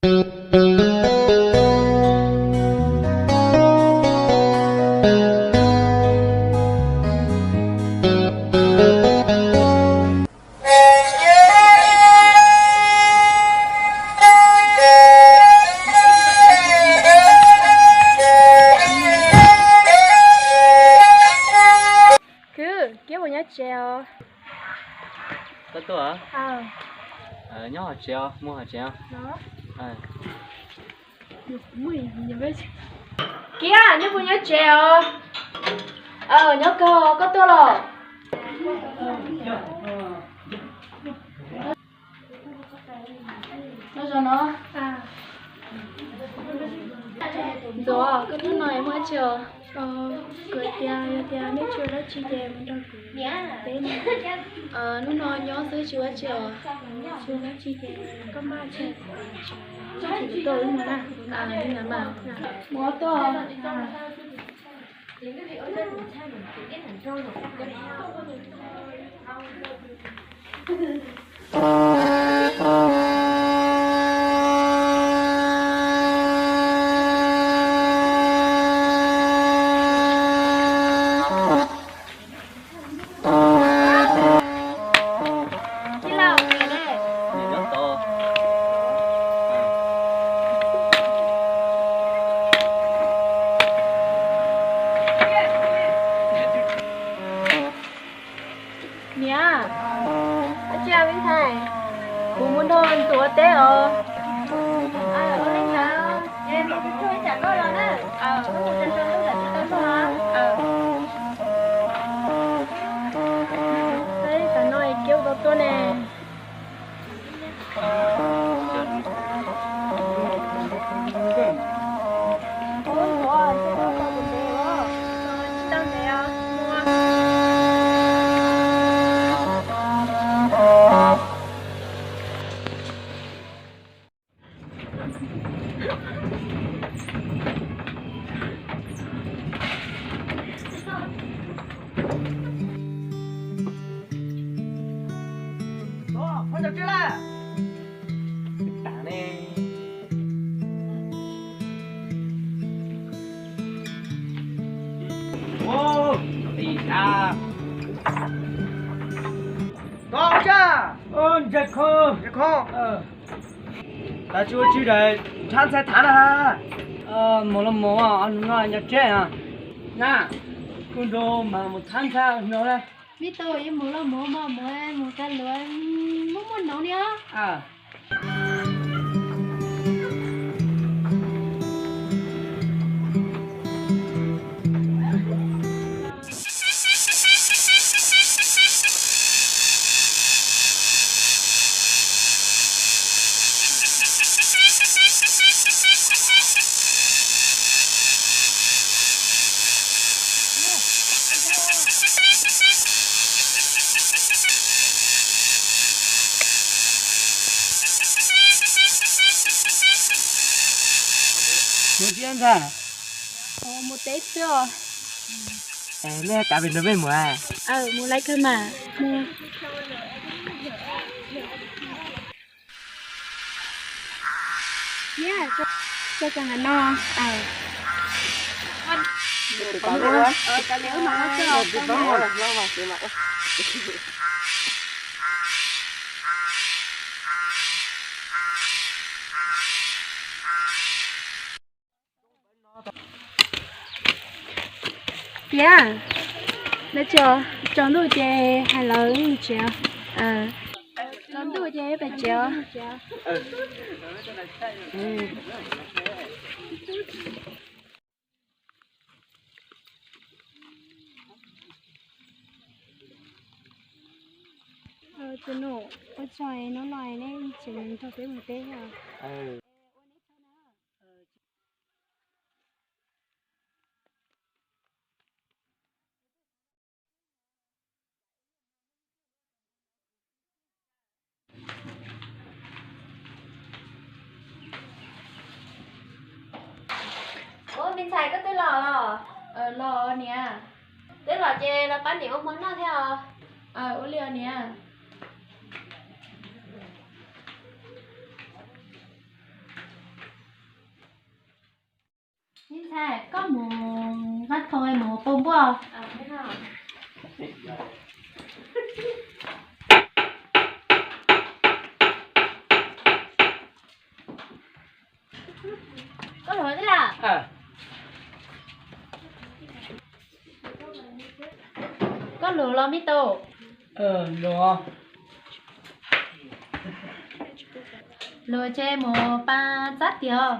Kwv, Kiab puas nyob tsev os? Koj tuaj? Nyob hauv tsev os, mus hauv tsev os. Kiab, nyob puas nyob tsev os? Nyob kawg, koj tuaj los? Ntxuav, koj hnub no muaj dab tsi os? Kuv tias yog tias nej tsis ua dab tsi ces mus nrog kuv teb no. Hnub no nyob xwb tsis ua dab tsi os? Tsis ua dab tsi ces koj maj tsev, tsis tuaj wb mus na. Mus tuaj. Niam, dab tsi me ntxhais? Kuv mus nrog ntxuav ua teb os. Ua li ntawd ces mus tsuag tsuag ib tsam koj los na. Mus tsuag tsuag ib tsam koj los tsis tau tuaj. Tam no Kiab tau tuaj ne. Ntshai kho, ntshai kho. Tsis ua tsi, nrhab ntxhais thav na. Mus los mus, nws no nyob tsev. Na, kuv nrog mas mus thav ntxhais no. Vij Tus, yuav mus los mus mas mus, mus kawg luaj, muaj muaj hnub ni os. Mus teb xwb os. Lej kav pem nrog peb mus. Mus lawm kawg mas. Tso kawg nkaus no. Tiag, lawv tsaus ntuj ces hais lawv tsev. Tsaus ntuj ces peb tsev. Tus nus, ua tsaug hnub no nej tseem nrog peb mus teb os. Ua, me ntxhais, koj twb los los? Los niam. Twb los ces los pab niam ua hmo noj thiab os. Ua li os niam. Koj mus vaj thoo mus pau npuaj. Koj luag los tij laug? Koj luag los me tub? Luag ces mus pa txab tiag.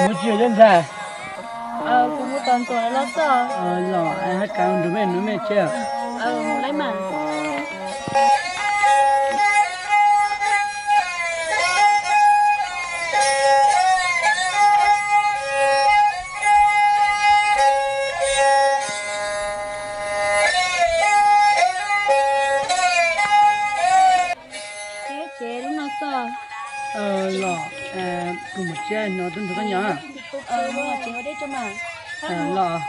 Mus tsis yog ntxhais? Kuv mus tos ntxuam los xwb. Los hab kav nrug mej nrug mej tsev. Mus lawm mas. Tsev lub no xwb. Los, kuv mus tsev no tuaj nrug koj nyob. Los.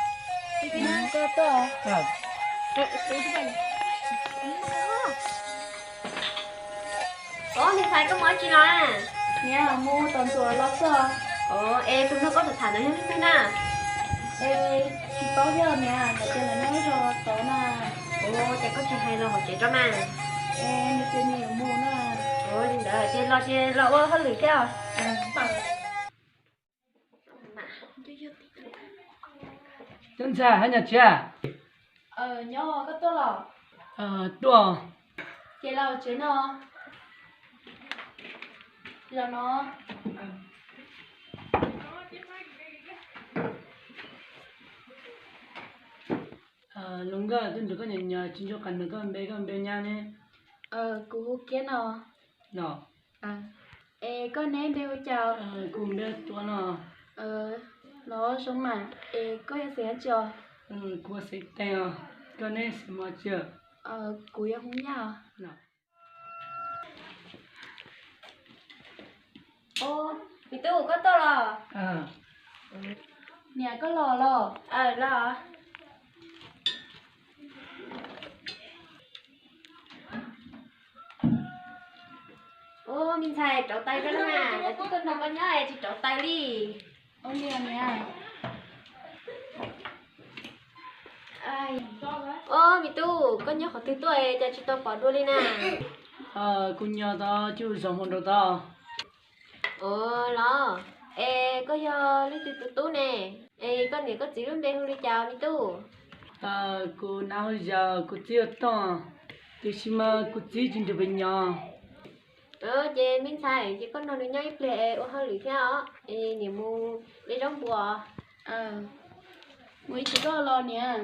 Os, me ntxhais, koj mus dab tsi los na? Niam, mus tos ntxuam los xwb. Es tus nrog koj tham tham ntawd yog leej twg na? Es tsis paub thiab niam, lawv tias lawv nyob zos tod na. Ces koj tsis hais los hauv tsev tso mas. Es nws tias nws yuav mus na. Ua li ntawd ces los ces los ua hauj lwm thiab. Cov ntxhais hab nyob tsev? Nyob, koj tuaj los? Tuaj. Ces los tsev no. Los no. Luag nkauj, tuaj nrug koj nyob nyob tsis ntsoov qab nug koj npe, koj npe nyab ne? Kuv hu Kiab no. Los. Es koj neb npe hu cas? Kuv npe Tuam no. Los zoo mas, es koj yog xeem dab tsi os? Kuv xeem Teem os, koj neb xeem Mos Tsuas? Kuv yog Hmoob Yaj os. Me tub, koj tuaj los? Niam, koj los los? Los. Ua, me ntxhais, rauv taws rau na, lawv twb tuaj nrog koj nyob es tsis rauv taws li. Ua, me tub, koj nyob qhov twg tuaj es cas tsis tau pom dua li na? Kuv nyob tod, coj zos mus rau tod. Ua los, es koj yog leej twg tus tub ne? Es koj niam koj txiv lub npe hu li cas me tub? Kuv nam hu Yawg, kuv txiv hu Tooj, tiam sis mas kuv txiv tsis nrog peb nyob. Ces me ntxhais, ces koj nrog nws nyob ib pliag es ua hauj lwm thiab os, es niam mus de zaub npua. Mus ib chim koj los niam.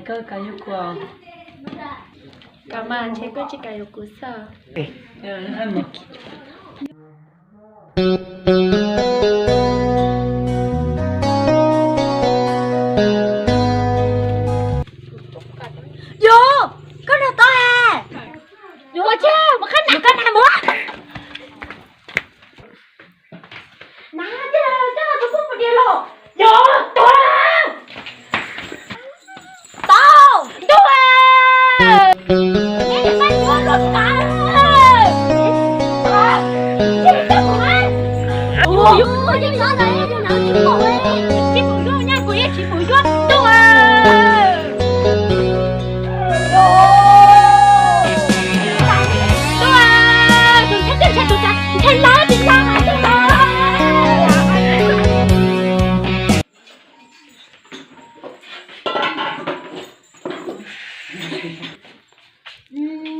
Koj kam yuav kuv? Kam mas, ntshe koj tsis kam yuav kuv xwb. Yog, koj nrog tod es. Yog, ua tsi mus qhab nab koj nab mus. Nab, coj tus poj mus diam los. Yog, tuag. Tau, ntuj.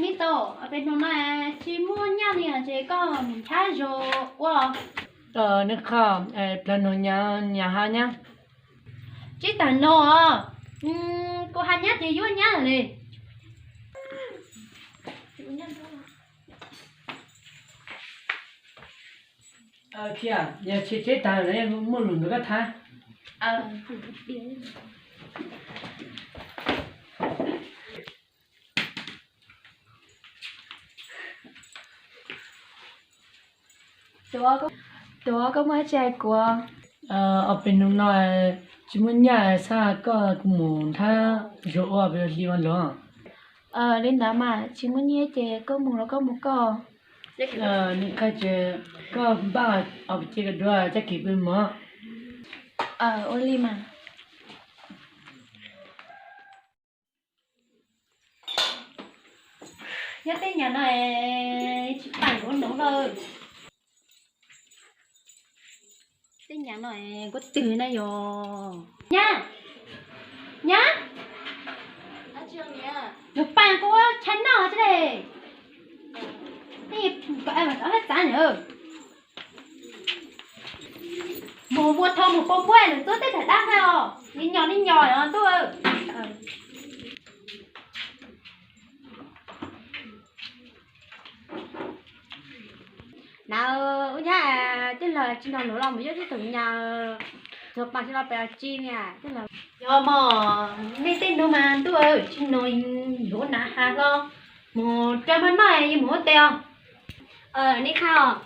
Me tub, peb hnub no tsis muaj nyab li ces koj mus nrhiav zos ua. Nws qhov plag no nyab, nyab hab nyab. Tsis tas no, kuv hab nyab ces yuav nyab li. Thiab yog tsheb tsheb tag lawm muaj lus nrog koj tham. Tuav, koj muaj dab tsi hais kuv? Ob peb hnub no tsis muaj nyiaj xav koj kuv mus nrhiav zog ua peb hli ua luaj. Li ntawd mas tsis muaj nyiaj ces koj mus los koj mus koj. Nej qhia ces koj npaj ob peb ce koj dua caj kev pw mog. Ua li mas. Nyob tej nyam no tsis paam nkaus noov lawm. Tej nyam no kuv twg na yog? Nyab, nyab, yog paam kuv tshaib noj tsi le. Tej nyam no txav na. Mus muag thau mus pov puab lwm txuab tej tham dab hais os, nej nyom nej nyom os ntuj. Na, ub nyab, tej laug tsis nrog luag los mus yuav tib tug nyab, tsuas paam tsis los pem tsi niam tej laug. Yog mog, nej tej no mas ntuj, tsis nrog luag na has hlo, mus rau maj noj yeej mus huab tes os. Nej qha os.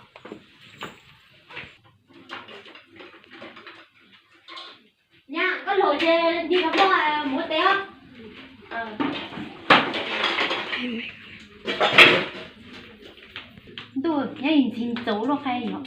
Nyab, koj laug ces ncig rau koj mus huab tes os. Ntuj, nyob ntxhib ntxaus luaj qhai yom.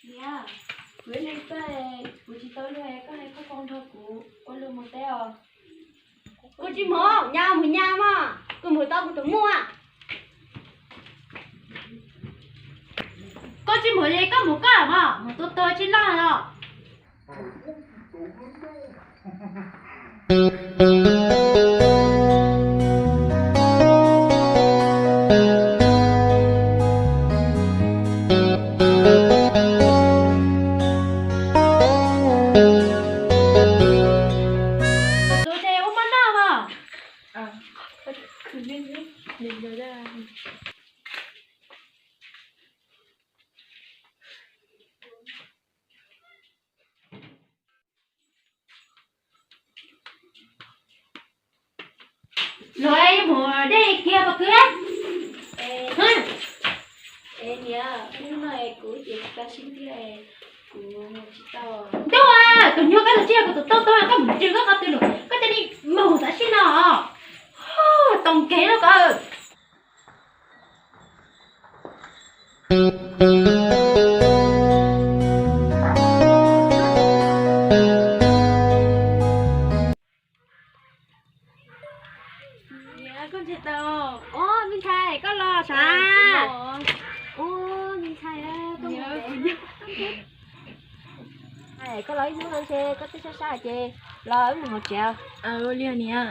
Niam, kuv yuav neeg tuaj, kuv tsis tau luag, koj hais koj qau nrog kuv ua luag mus teb os. Kuv tsis mus, nyab mus nyab mas, kuv mus tau kuv tus muaj. Koj tsis mus es koj mus koj mas, mus tua tuag tsis loj los. Tus ces ua maj noj mas. Luag mus dej kiag pom kwv. Niam, hnub no kuv ces tag sib tiag, kuv mus tsis tau. Ntuj, tus nyuag koj tus tsis yog kuv tus tau tau, koj mus ntsws koj qhov twg lawm, koj cia li mus tam sim no. Too kev lawm koj. Niam, koj nrhiav tau. Ob, me ntxhais, koj los sav? Ob, me ntxhais, koj los ib hnub no ntshe koj twb sab sab ces los wb mus hauv tsev. Li niam.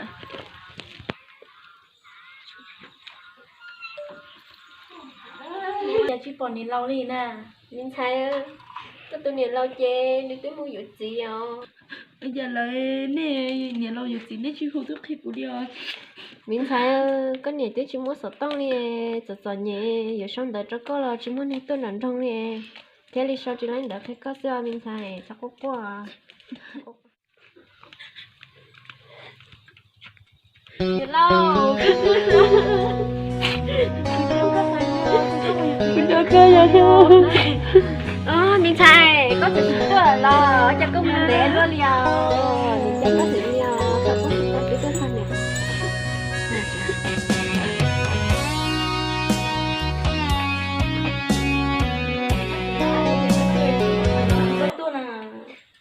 Cas tsis pom niam laus li na? Me ntxhais, koj tus niam laus ces nws twb mus yuav txiv os. Cas lawv nej niam laus yuav txiv nej tsis hu tuaj qhia kuv li os? Me ntxhais, koj niam twb tsis muaj xov tooj li, txom txom nyem, yuav sau ntawv rau koj los tsis muaj neeg tuaj nram nroog li, thiaj li sau tsis laib ntawv qhia koj xwb os me ntxhais, txhob quaj quaj. Niam laus, kuv nco koj yog. Me ntxhais, koj tseem tsis tuaj los cas koj mus ntev luaj li os? Niam coj koj xwb li os, koj tsis tau peb tuaj txog niam.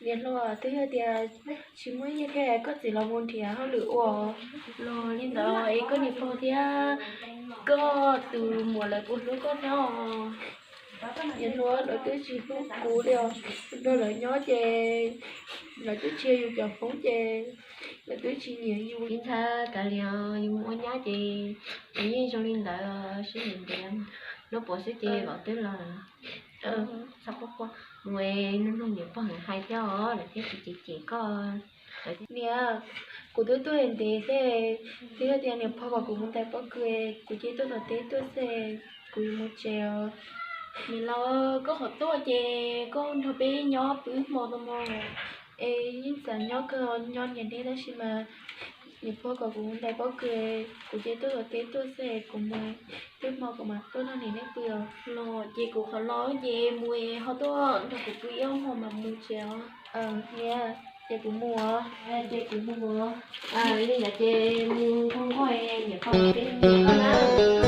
Niam hluas, twb yog tias tsis muaj nyiaj thiab koj txiv los mus nrhiav hauj lwm ua los li ntawd es koj niam pog thiab koj tus muam lawv puas hlub koj thiab os? Niam hluas, lawv twb tsis hlub kuv li os, nrog lawv nyob ces lawv twb tsis yog yus cov Hmoob ces Lawv twb tsis nyiam yus li ntag. Kav liam, yus mus ua nyab ces yus yeej zoo li ntawd, sib nyiam ntiav, noj pov xwb ces vauv twb los. Txhob quaj quaj, mus nug niam pog nkawd hais thiab os, lawv thiaj tsis cem cem koj. Niam, kuv twb tuaj ntev thiab, twb yog tias niam pog kom kuv mus ntais pob kws, kuv cia tuaj tom teb tuaj xwb, kuv yuav mus tsev os. Niam laus, koj qhov tuaj ces koj nrog peb nyob pw hmo no mog, es yeej txawm nyob kawg, nyob niam deb tab sis mas niam pog kom kuv mus ntais pob kws, kuv cia tuaj tom teb tuaj xwb, kuv mus twb hmo kuv mam tuaj nrog niam nej pw os. Los ces kuv qhov los ces mus es ho tuaj nrog kuv pw ib ob hmo mam mus tsev os. Niam, ces kuv mus os. Ces kuv mus os. Li ntawd ces mus nqog nqog, niam pog peb mus na.